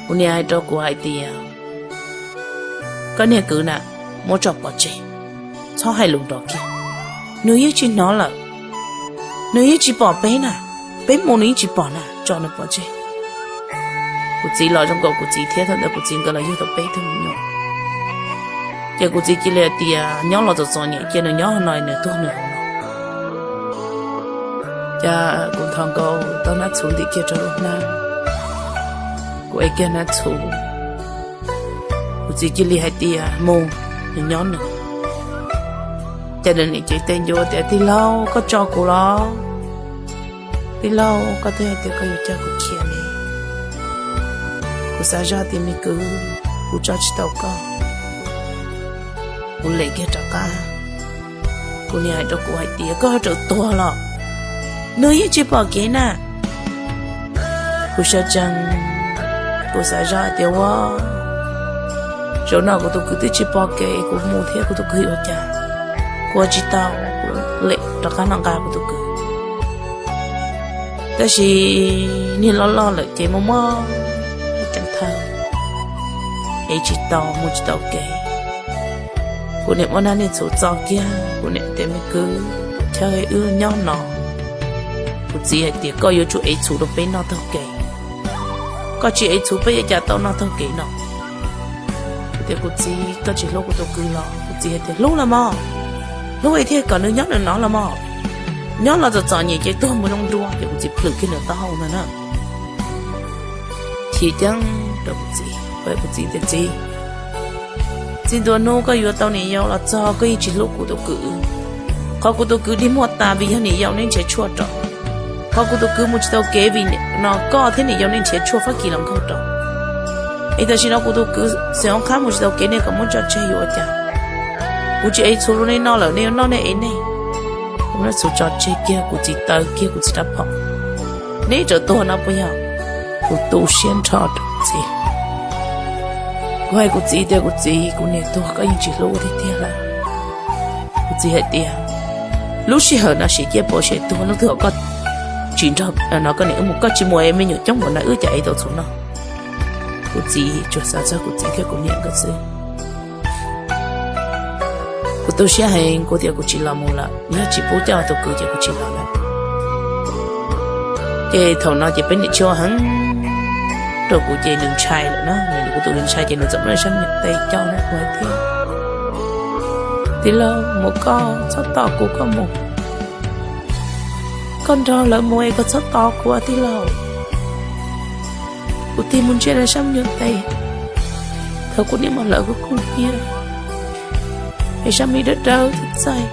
Kuv niam hais rau kuv hais tias, koj niag kwv na, muab tso pov tseg, txhob hais lus nrov kiag. Nws yeej tsis hnov lawm, nws yeej tsis pom peb na, peb mus nws yeej tsis pom na, tso nws pov tseg. Kuv txiv los zoo nkaus kuv txiv thiab, thaum ntawd kuv txiv nkawd los yug tau peb tug me nyuam. Ces kuv txiv cia li hais tias nyob los txom txom nyem, cia nws nyob no nws tuag nws hauv no. Ces kuv nthos nkaus tau hnab txhuv ntim kiag rau lub hnab, kuv ev kiag hnab txhuv. Kuv txiv cia li hais tias mus, nws nyob nws. Ces nws niam cev tes ncua tias, tij laug, koj tso kuv los? Tij laug, koj twb hais tias koj yuav coj kuv khiav ne. Kuv xav zoj tias me kwv, kuv tso tsis tau koj. Kuv lem kiag rov qab. Kuv niam hais rau kuv hais tias, koj ho raws tuag los? Nws yeej tsis pom kev na. Kuv sawv tsees, kuv xav zoj hais tias ua, zaum no kuv tus kwv twb tsis pom kev, kuv mus thiab kuv tus kwv yuav ua cas? Kuv ua tsis tau, kuv lem rov qab los nqa kuv tus kwv. Tab sis niag loj loj lawm ces muaj muaj ceev thawj, ev tsis tau, mus tsis tau kev. Kuv niam muab hnab niag txhuv txo kiag, kuv niam tias me kwv, chaw wb nyob no, kuv txiv hais tias koj yuav tsum ev txhuv rau peb noj taug kev. Koj tsis ev txhuv peb yuav cas tau noj taug kev no? Kuv tias kuv txiv, koj tsis hlub kuv tus kwv los? Kuv txiv hais tias hlub los mog, hlub es thiaj kom nws nyob nws no los mog. Nyob los txom txom nyem ces tuag mus zoo dua. Ces kuv txiv plhws kiag nws taub hau ntag na. Chim ceeb rau kuv txiv, kuv txiv tias txiv, txij ntua hnub koj yuav tau niam yau los txog koj yeej tsis hlub kuv tus kwv. Qhov kuv tus kwv dig muag tas vim yog niam yau nej nrhiav tshuaj rau. Qhov kuv tus kwv mus tsis tau kev vim no koj thiab niam yau nej nrhiav tshuaj fab kis los nkaug rau. Es tam sim no kuv tus kwv xeem ob qhab mus tsis tau kev, nej kom muab tso tseg yuav ua cas? Kuv tsis ev txhuv rau nej noj lawm, nej yuav noj nej ev nej. Kuv muab txhuv tso tseg kiag, kuv txiv taw kiag kuv txiv rab phom. Neb raws tuag no puas yog? Kuv tu siab nrho rau kuv txiv. Kuv hais kuv txiv tias kuv txiv, kuv niam tuag koj yeej tsis hlub tiag tiag lawm. Kuv txiv hais tias lub sij hawm no sim ciaj pauv sim tuag, hnub twg koj tsis nrog no koj niam wb mus, koj tsis mus es me nyuam coob npaum no wb cas ev tau txhuv noj? Kuv txiv tsuas xav txog kuv txiv thiab kuv niam nkawd xwb. Kuv tu siab heev, kuv tias kuv tsis los mus lawm, yog tsis pub coj tus kwv ces kuv tsis los lawm. Ces thaum no ces peb niam tshiab heev rau kuv ces nws ntshai lawm na, kuv tus ntshai ces nws txawm muab sab me nyuam tes coj na kuv hais tias, tij laug, mus koj txhob tos kuv, koj mus, koj nrog lawv mus es koj txhob tos kuv tij laug. Kuv tig mus ntsia na sab me nyuam tes, thaum kuv niam mus lawm kuv kuj hnyiab, es sab me dawb dawb txaij txaij.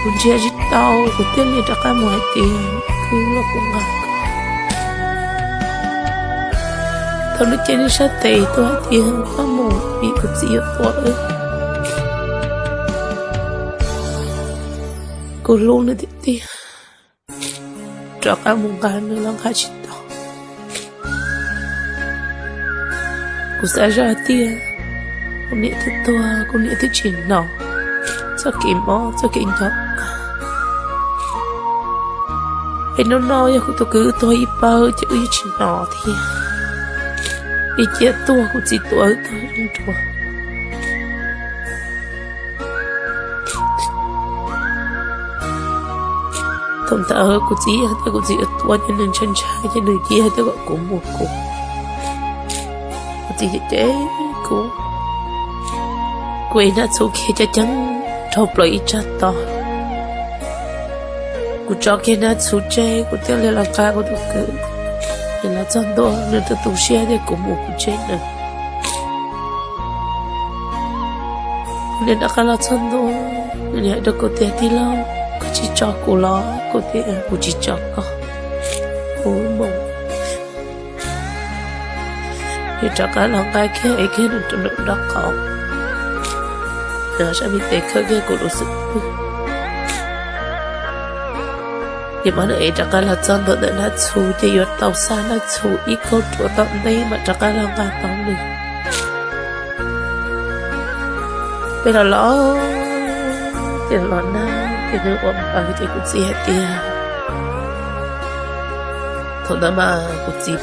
Kuv ntsia tsis tau, kuv thiaj li rov qab mus hais tias, kwv los kuv nqa koj. Thaum nws cev nws sab tes tuaj hais tias koj mus vim kuv txiv yuav tua wb. Kuv hlub nws tiag tiag, rov qab mus nqa nws los nqa tsis tau. Kuv xav zoj hais tias kuv niam twb tuag, kuv niam twb tsis hnov txoj kev mob txoj kev nco qab. Es hnub no yog kuv tus kwv tuag ib pawg ces wb yeej tsis hnov thiab. Ib cia tuag kuv txiv tua wb tag nrho. Thaum ntawd kuv txiv hais tias kuv txiv yuav tua ces nws ntshai ntshai ces nws cia hais tias kom kuv mus kuv. Kuv txiv cem cem kuv, kuv ev hnab txhuv kiag coj ceeb dhau plaws ib tsag to. Kuv tso kiag hnab txhuv tseg kuv thiaj li los nqa kuv tus kwv. Nws los txog ntua nws twb tu siab tias kuv mus kuv tseg nws. Kuv niam rov qab los txog ntua, nws hais rau kuv tias tij laug, koj tsis tso kuv los? Kuv tias kuv tsis tso koj, kuv mus. Nws rov qab los nqa kiag ev kiag nws rau nram nraub qaum, nws sab me tes khawb kiag kuv lub xub pwg. Ces mas nws ev rov qab los txog ntua ntawm hnab txhuv ces yuav tau xa hnab txhuv ib kauj ruam tom ntej mas rov qab los nqa tau nws. Peb los los ces los nag ces nws ua npaws ces kuv txiv hais tias, thaum ntawd mas kuv txiv